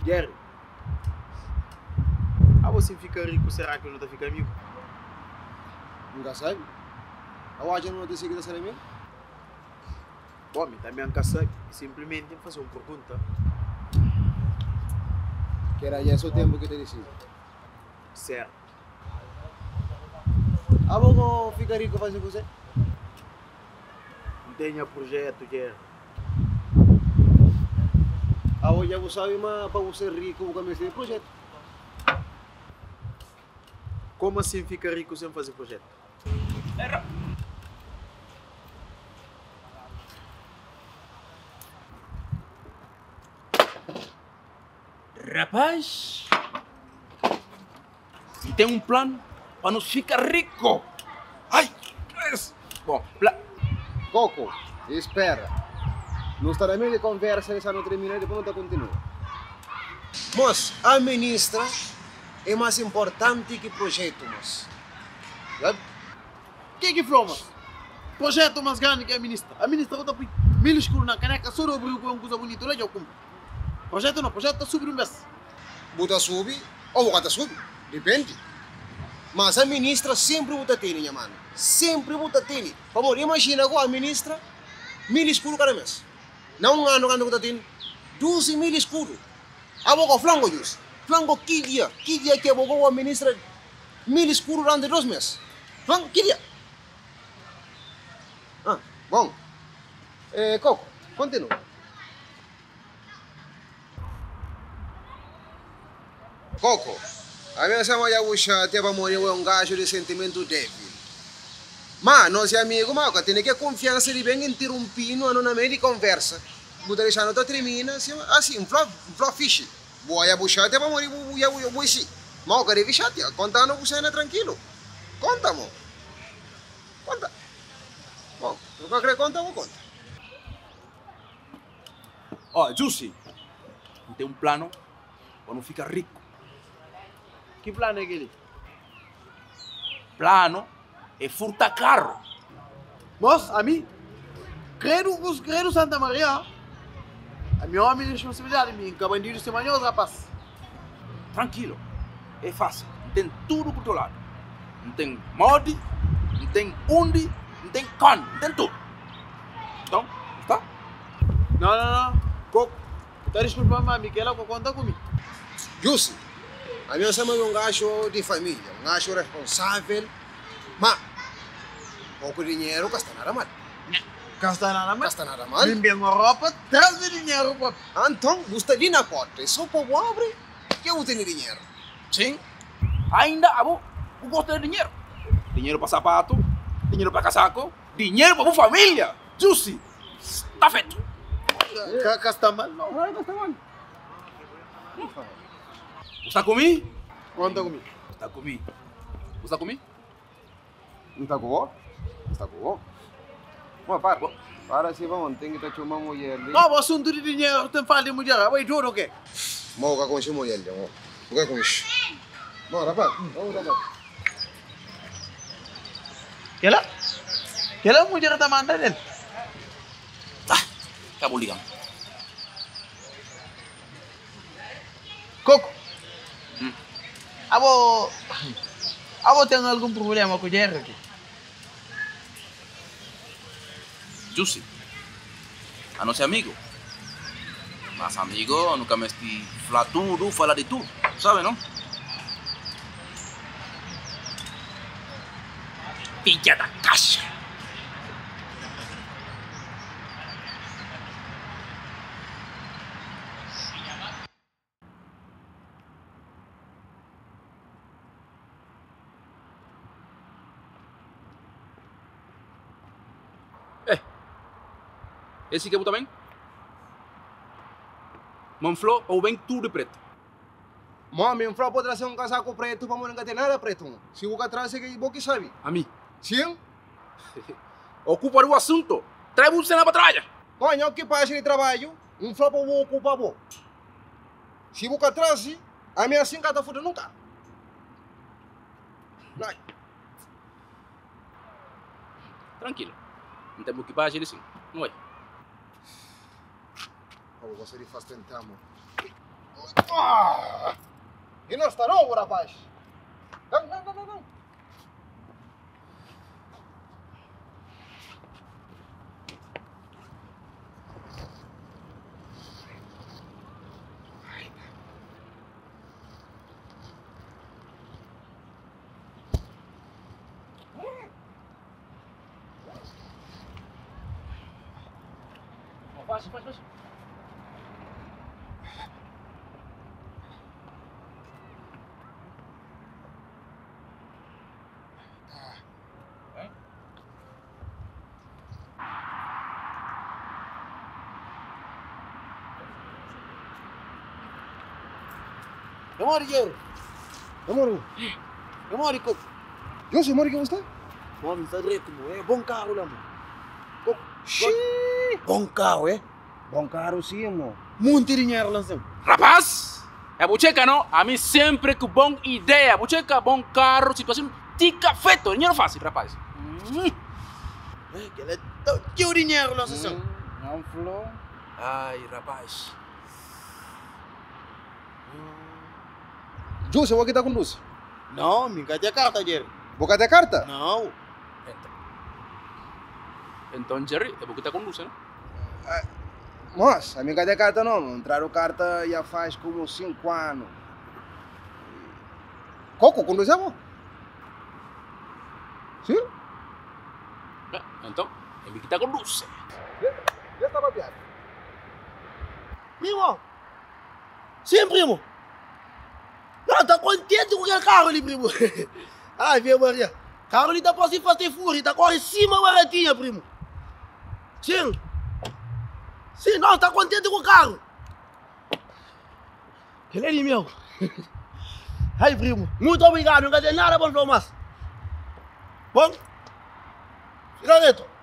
Jerry, abo si N fika riku será ki nu ta fika amigu? N ka sabe. Abo atxa ma nu ta sigi ta ser amigu? Bon, mi tanbe N ka sabe. Mi sinplimenti N faze un pergunta. Kera dja é so tenpu ki ta disidi. Sertu. Abo ko fika riku faze kuzê? N ten nha prujetu, Jerry. Abo dja bu sabe ma pa bu ser riku bu ka meste di prujetu. Komu asin fika riku sen faze prujetu? Rapaz, N ten un planu pa nos fika riko. Ai, es. Bon, pla. Koko, Espera. Nu sta na meiu di konversa li, sa nu termina dipôs nu ta kontinua. Mos, a ministra é más inportanti ki projetu, mos. Sabe? Ke ki fla, mos? Projetu más grandi ki a ministra. A ministra ku ta pui mil skuru na kaneka so di obrigu ku é un kuza bunitu la dja kunpra. Projetu no, projetu ta subi di un bes. Bu ta subi ou bu ka ta subi, dipende. Mas a ministra sempri bu ta tene, nha mano. Sempri bu ta tene. Pamodi imajina go a ministra mil eskudu kada mes. Na un anu kantu ku ta tene? 12 mil eskudu. Abo go flan go Jus. Flan go ki dia, ki dia ki abo go a ministra mil eskudu duranti 2 mes? Flan ki dia? Ah, bon. Eh, Koko, kontinua. Koko, ami N sama dja bu xatia pamodi bo é un gaju di sentimentu débil. Má, nos é amigu, má bu ka tene ke kunfiansa di ben intirunpi-nu anu na meiu di konversa. Bu ta dexa-nu ta trimina sima asi. N fla, N fla fixi. Bu oja bu xatia pamodi bu bu bu é si. Má bu ka devi xatia. Konta-nu bu sena trankilu. Konta, mo. Konta. Bon, si bu ka kre konta, bu konta. Ó, Djusi, N ten un planu pa nu fika riku. Ki planu é kel-li? Planu é furta karu. Mos, ami, kredu ku kredu Santa Maria, ami ómi di responsabilidadi, mi N ka bandidu sima nhos, rapás. Trankilu, é fásil. N ten tudu kontroladu. N ten modi, N ten undi, N ten kóndu, N ten tudu. Nton, bu sta? Não, não, não. Koko, bu ta diskulpa-m, ma mi kela ko konta ku mi. Djusi, ami N sama mi un gaxu di família, un gaxu responsável, ma poku dinheru ka sta nada mal. Ka sta nada mal? Ka sta nada mal. Mi N ben Europa tras di dinheru propi. Anton, bu sta li na porta, é so pa bu abri ke bu tene dinheru. Sin, ainda abo bu gosta di dinheru. Dinheru pa sapatu, dinheru pa kasaku, dinheru pa bu família. Djusi, Sta fetu. Ka ka sta mal no. Ka sta mal. Bu sta ku mi? Konta ku mi. Bu sta ku mi. Bu sta ku mi? N sta ku bo. N sta ku bo. Bo para. Para si bo N ten ki ta txoma mudjer li. No, bo asuntu di dinheru ten falta di mudjer. Abo i dodu o ke? Mo bu ka konxe mudjer li, mo. Bu ka konxe. Bo rapaz, bo rapaz. Kela kela mudjer ta manda nel. Ah, ka bu ligan. Koko, abo abo ten algun prublema ku Jerry ki? Jusi, anos é amigu. Mas amigu nu ka mesti fla tudu, fala di tudu, sabe no? Fidja da kaxa! Eh, esi ke bu ta ben? Ma N fla pa bu ben tudu di pretu. Mo, mi N fla pa bu trase un kasaku pretu pamodi N ka ten nada pretu. Si bu ka trase, bo ki sabi. Ami? Sin. Okupa di bu asuntu. Trae bu sena pa trabadja. Mo, nho ki paxi di trabadju, N fla pa bu okupa bo. Si bu ka traze, ami asin ka ta fuda nunka. Nai. Trankilu, N ten bu kipaji li sin. Nu bai. Abo gosta di faz tenta mo. Ah! E não está novo, rapaz. Não, não, não, não, não. Fácil, fácil, fácil. Demora, Jerry. Demora. Demora, Coco. Eu sei, mora que você está? Homem, está direito, mo. É bom carro lá, mo. Coco. Xiii. Bom carro, é? Bom carro sim, mo. Muito dinheiro lá em cima. Rapaz, é bucheca, não? A mim sempre que bom ideia. Bucheca, bom carro, situação, tica feito. Dinheiro fácil, rapaz. É, que ela é tão teu dinheiro lá em cima. Não falou. Ai, rapaz. Júlio, eu vou aqui tá conduz. Não, me cadê a carta, Jerry? Vou cadê a carta? Não. Então, Jerry, é porque tá conduz, né? Moça, a minha cadê a carta não? Entraram carta já faz como 5 anos. Coco, conduzemos? Sim? É, então, é porque tá conduz. Já estava piada. Primo! Sim, primo! Não, tá contente com aquele carro ali, primo! Ai, minha Maria! Carro ali tá pra se fazer fúria, tá corre em cima baratinha, primo! Sim! Sim, não, tá contente com o carro! Ele é meu! Ai, primo, muito obrigado, não quer dizer nada bom, mais! Bom? Fica dentro!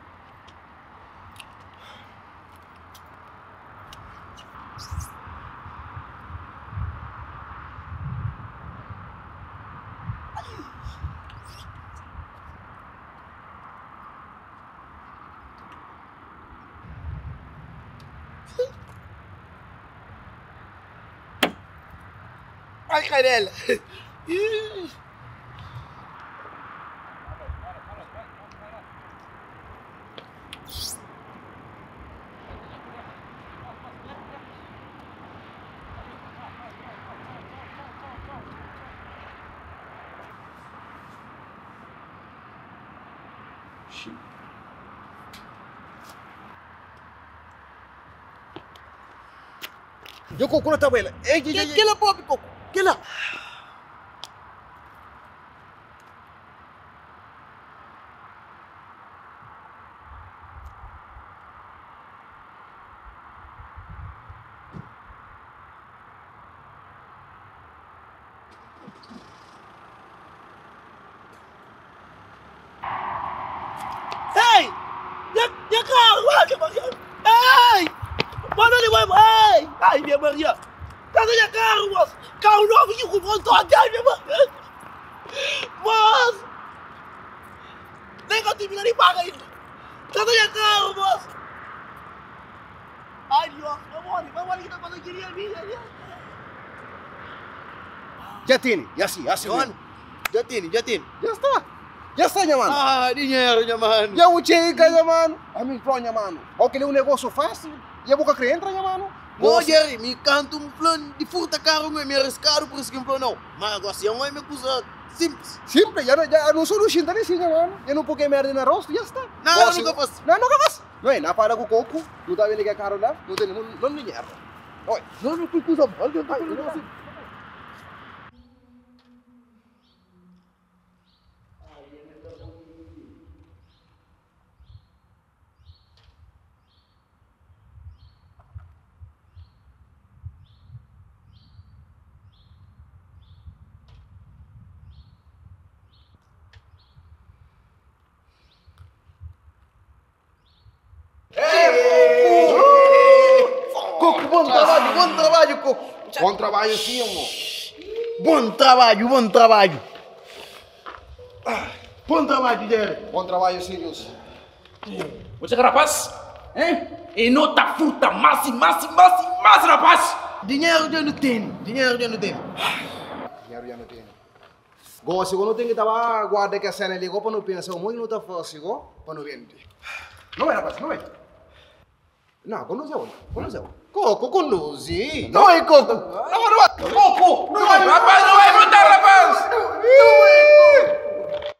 Ai, canela! Ih. Eu coco na tabela. Ei, ei, Que, ei, que lá, pop, coco? Que lá? Ei! Minha carro! Ai, minha Maria! Ei! Mano, ele vai... Ei! Ai, minha Maria! Cadê minha carro, moço? Carro novo que comprou todo! Ai, minha Maria! Moço! Nem que eu tive nem paga ainda! Cadê minha carro, moço? Ai, Deus! Vamos ali que tá fazendo queria minha! Já tem, já sim, já sim. Já tem, já tem. Já está. Já está, minha mano. Ah, dinheiro, minha mano. Já o chega, minha mano. A mim, minha mano. Ou que ele é um negócio fácil, e a boca que entra, minha mano. Bom, Jerry, me canto um plano de furta carro, não é me arriscado por isso que um plano não. Mas agora se é uma coisa simples. Simples, já não sou luxinho, nem sim, minha mano. Eu não porque merda na rosto, já está. Não, eu nunca faço. Não, nunca faço. Não é, na para com o coco, não tá vendo que é caro lá, não tem nenhum dinheiro. Oi. Não, não, coisa, olha, eu tô Coco, bom trabalho, Coco. Bom trabalho, sim, amor. Bom trabalho, bom trabalho. Bom trabalho, Jerry. Bom trabalho, sim, Deus. Você, rapaz, hein? E não tá fruta mais, mais, mais, mais, rapaz. Dinheru dja nu tene, dinheru dja nu tene. Dinheru dja nu tene. Gosi go nu ten ki ta ba guarda kes sena li go pa nu pensa mo ki nu ta fase go pa nu bende. Nu bai rapas, nu bai. Não, conduzi aonde? Conduzi aonde? Coco, conduzi. Não é Coco. Não, não, Coco! Não, rapaz!